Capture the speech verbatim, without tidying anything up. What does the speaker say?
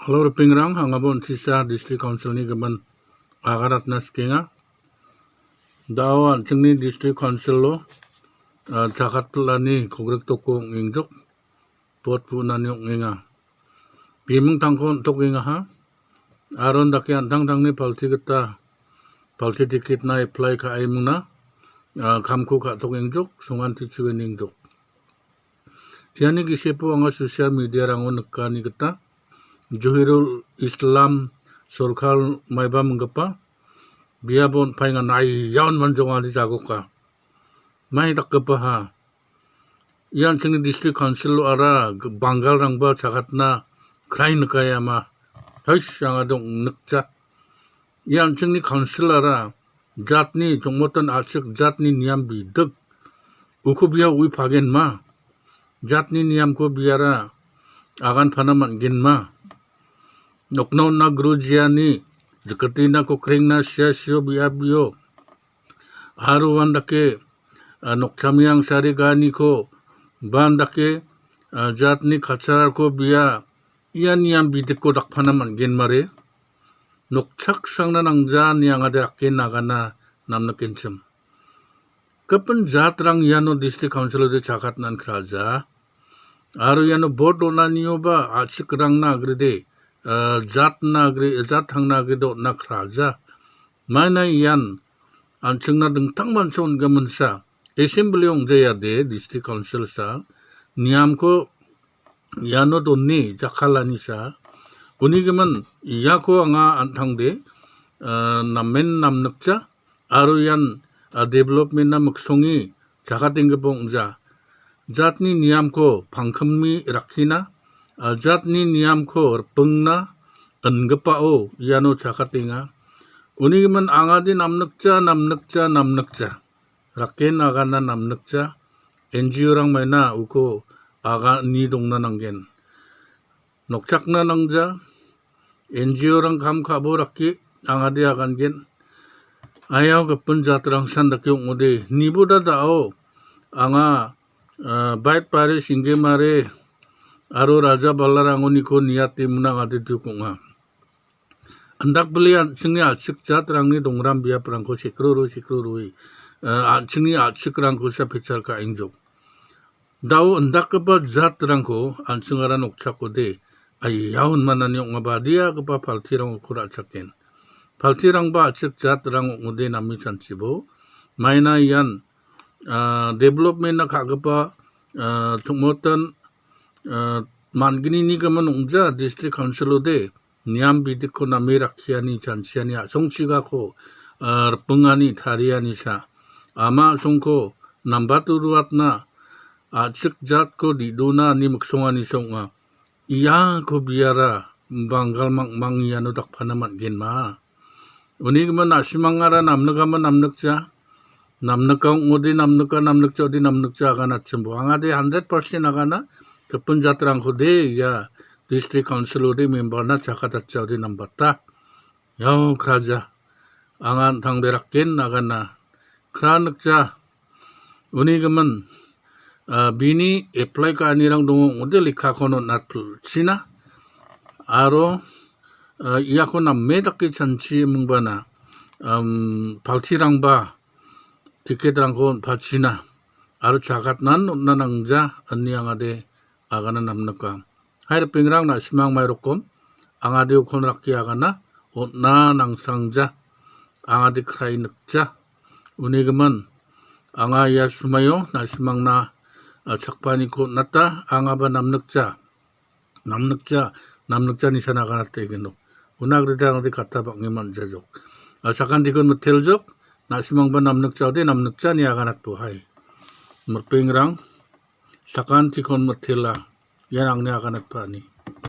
Hello, ripengrang, angaba on·tisa District Council-ni gimin aganatna sikenga. Da·o an·chingni District Council-o, ah, chakatpilani kogrikdoko ong·engjok, bot pu·nani ong·enga. Bimingtangko on·tokengaha, aro indake an·tangtangni palti gita, palti ticket-na apply ka·emingna, ah, kamko ka·tokengjok, songantichi uenengjok. Iani gisepo anga social media-rango nikani gita, Johirul Islam Sorkar maiba minggipa, biapo on·paenga, naiaon manjongani jagoka. Mai dakgipaha. Ia an·chingni District Council-ara g-, Bangalrangba chakatna krai nikayama. Hais, anga dong nikja. Ia an·chingni Council-ara jatni jongmotan a·chik jatni niam bidik. Uko bia ui pagenma. Jatni niamko biara agan pana man·genma. Nokna on·na grujiani, jikatina kokrengna sia sio bia bio. Aro uandake, ah, noksamiang sariganiko bandake, ah, jatni culture-ko bia ia niam bidikko dakpana man·genmare. Nokchaksangna nangja niangade rake nagana namnikenchim. Gipin jatrang iano District Council-ode chakatnan kraja. Aro iano bot donanioba a·chikrangna agrede, ah, jatna agre-, jatrangna agrede on·na kraja. Maina ian an·chingna dingtangmancha on·giminsa, Assembly ong·jayade, District Council-sa, niamko iano done jakkalanisa. Unigimin iako anga an·tangde, ah, namen namnikja, aro ian, ah, development-na miksonge jakatenggipa ong·ja. Jatni niamko pangkimi rakkina, ah, jatni niamko ripingna ingipao iano chakatenga. Unigimin angade namnikja, namnikja, namnikja. Raken agana namnikja. N G O-rang maina uko agani dongna nanggen. Nokchakna nangja. N G O-rang kam ka·bo rake angade agangen. Aiao gipin jatrangsan dake ong·ode. Nibo da da·o. Anga, ah, bait pare, singgemare, aro raja balarangoniko niate muna angade duk ong·a. Indakbile an·chingni a·chik jatrangni dongram biaprangko sekroro sekroroi, ah, an·chingni a·chikrangkosa pechal ka·engjok. Da·o indakgipa jatrangko an·chingara nokchakode, aiao inmanani ong·a badiagipa paltirangko ra·chaken. Paltirangba a·chik jatrang ong·ode name chanchibo. Maina ian, ah, development-na ka·gipa, ah, chongmotan, ah, man·gnini gimin ong·ja District Council-ode niam bidikko name rakkiani, chanchiani, a·songchigako, ah, ripingani, tarianisa. Ama a·songko nambato ruatna, a·chik jatko didona ine miksonganisa ong·a. Iako biara banggal mangmang iano dakpana man·genma. Uni gimin na·simangara namnikama namnikja. Namnika ong·ode namnika, namnikja ode namnikja aganatchimbo. Angade hundred percent agana, gipin jatrangkode ia District Council-ode member-na chakatatja ode nambata. Iao kraja. Anga an·tangde raken agana. Kra nikja. Uni gimin, ah, bini apply ka·anirang dongo ong·ode lekkakon on·atchina. Aro, ah, iako name dake chanchi mingbana, am, paltirangba ticket-rangko on·pachina. Aro chakatnan on·na nangja ine angade agana namnika. Hai ripengrang na·simang mairokom, angade ukon rake agana on·na nangsangja, angade krai nikja. Uni gimin, anga ia sumaio na·simangna, ah, chakpaniko on·ata, angaba namnikja, namnikja, namnikja nisan aganate gendok. Una agrede angade kata bang·e man·jajok. Ah, sakantikon miteljok, na·simangba namnikja ode namnikja ine aganatbo hai. Ripengrang, sakantikon mitela, ian angni aganatba ani.